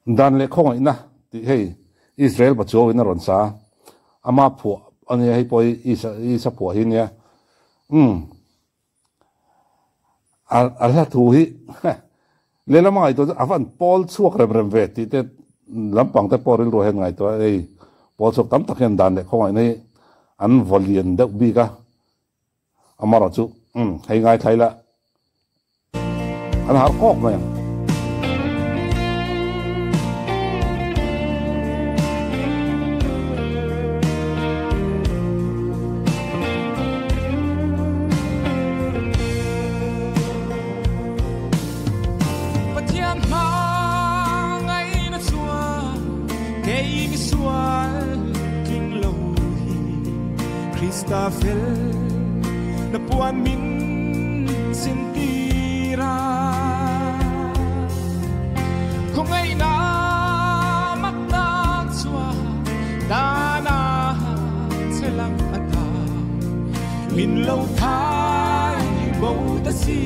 Dan leh khawngaihna tih hei Israel Pachuau in a rawn sa a, ama phuah a nia hei pawh hi Isa Isa phuah hi nia. Umm a a hla thu hi lehlam a ngaihtuah chu a van pawl chhuak rem rem ve tih te lampang te pawh rilru hian ngaihtuah a, hei pawl chhuak tam tak hian dan leh khawngaihna hi an vaw lian deuh bik a. Amarawh chu umm hei ngaithla ila an har kawk mai ang. Pathian hmangaihna chuan kei misual tling lo hi Krista fel na puan min sintir a. Khawngaihna mak tak chuan dana che lang ata min lo thai bo ta si.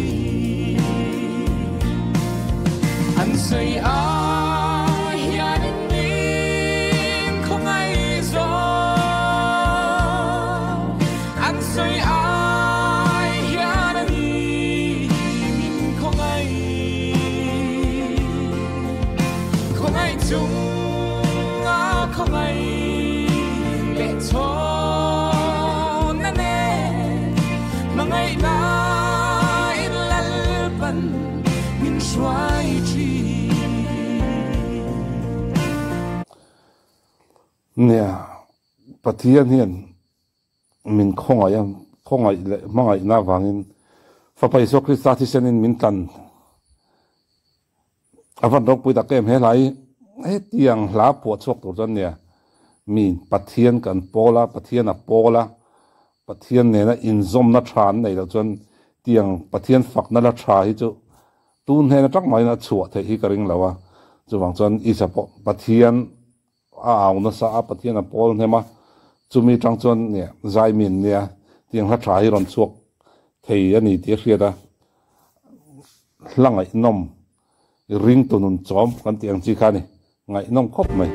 An sawi a hianin min khawngaih zawk. An sawi ai hian a ni min khawngaih. Khawngaih chunga khawngaih leh chhawn a nen hmangaihna in Lalpan min hruai thin. Nia, Pathian hian min khawngaih a, khawngaih leh hmangaihna avangin Fapa Isua Krista thisenin min tlan a van ropui tak em he hla hi hetiang hla phuah chhuak tur chuan nia mi Pathian kan pawl a, Pathian a pawl a, Pathian nena inzawmna tha an neih loh chuan tiang Pathian fakna la tha hi chu tun hnen atang mahin a chhuah theih hi ka ring lo a, chuvang chuan Isa pawh Pathian A au nasa a, Pathian a pawl hnem a, chumi tang chuan nia zaimin nia tiang hla tha hi rawn chhuak thei a ni tih a hriat a, hla ngaihnawm ring tu nun chawm kan tih ang chi kha a ni, ngaihnawm khawp mai.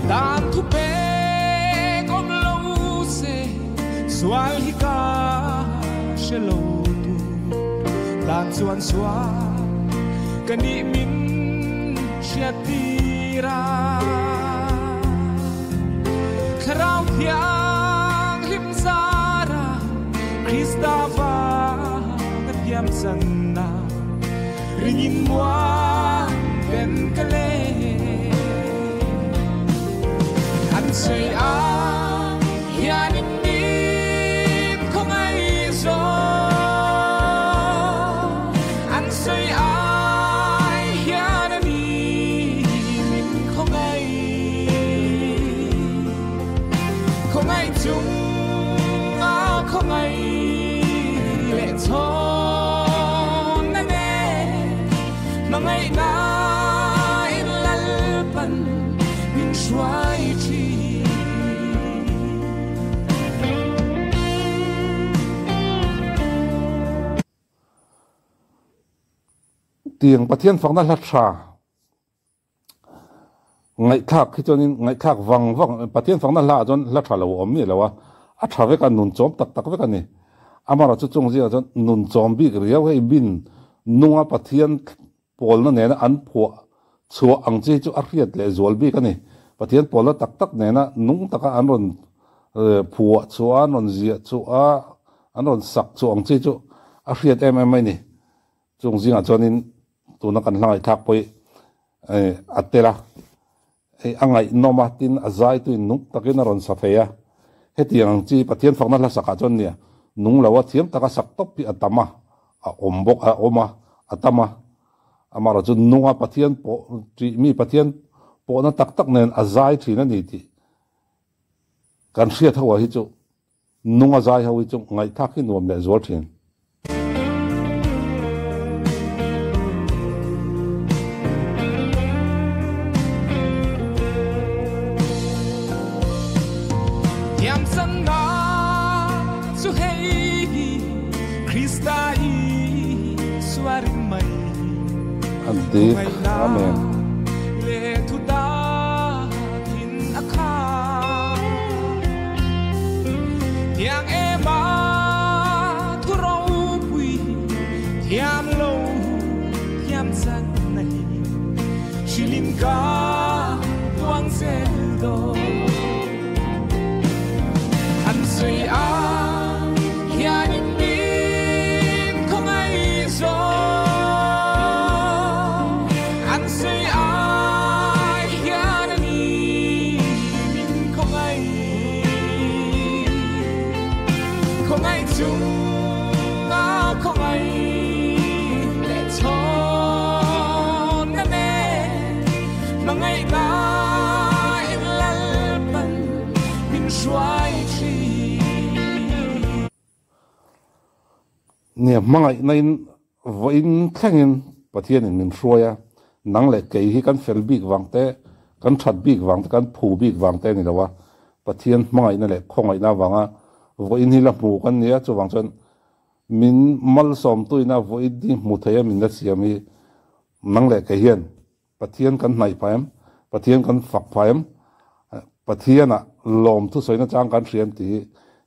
Dan thu pek awm lo se, sual hi ka hre lo tu, dan chuan sual ka nih min hriat tir a. Thlarau Thianghlim zara Krista vanga thiam channa ringin muan ben ka le. An sawi a hianin min khawngaih zawk. An sawi ai hian a ni min khawngaih. Khawngaih chunga khawngaih leh chhawn na nen hmangaihna in Lalpan min hruai thin. Tiang Pathian fakna hla tha ngaihthlak hi chuanin ngaihthlak vang vang Pathian fakna hla ah chuan hla tha lo a awm miah lo a, a tha vek a nun chawm tak tak vek a ni. Amaherawhchu chung zingah chuan nun chawm bik riau hei bin nunga Pathian pawlna nena an phuah chhuah ang chi hi chu a hriat leh zual bik a ni. Pathian pawlna tak tak nena nung taka an rawn phuah chhuah a, an rawn ziah chhuah a, an rawn sak chhuah ang chi chu a hriat em em mai a ni. Chung zingah chuanin tuna kan hla ngaihthlak pawh hi a tel a, hei a ngaihnawm a, tin a zaituin nung takin a rawn sa thei a. Hetiang ang chi Pathian fakna hla sakah chuan nia nung lo a thiam taka sak tawp hi a tam a, a awm bawk a awm a, a tam a. Amaherawhchu chu nunga Pathian pawh tih mi Pathian pawhna tak tak nen a zai thin a ni tih kan hriat ho ah hi chu Nunga zai ho hi chu ngaihthlak hi nuam leh zual thin. Thiamsanna chu hei hi Krista Isua ring mai hi An dik, Amen. san na hi hrilin ka puang zel dawn an sawi a hianin min khawngaih zawk an sawi ai hian a ni min khawngaih khawngaih chunga khawngaih leh chhawn na nen hmangaihna in Lalpan min hruai thin. Nia hmangaihna in vawiin thlengin Pathianin min hruai a, nang leh kei hi kan fel bik vang te, kan that bik vang te, kan phu bik vang te a ni lo a, Pathian hmangaihna leh khawngaihna avanga vawiin hi la hmu kan ni a, chuvang chuan min malsawmtuina vawiin hi hmu thei a min la siam hi nang leh kei hian Pathian kan hnaih phah em? Pathian kan fak phah em? Pathianah lawm thusawina chang kan hria em tih hi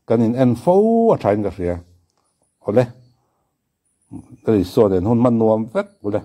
kan in en fo a thain ka hria. Awle, ka Isua nen hun hman nuam vek ule.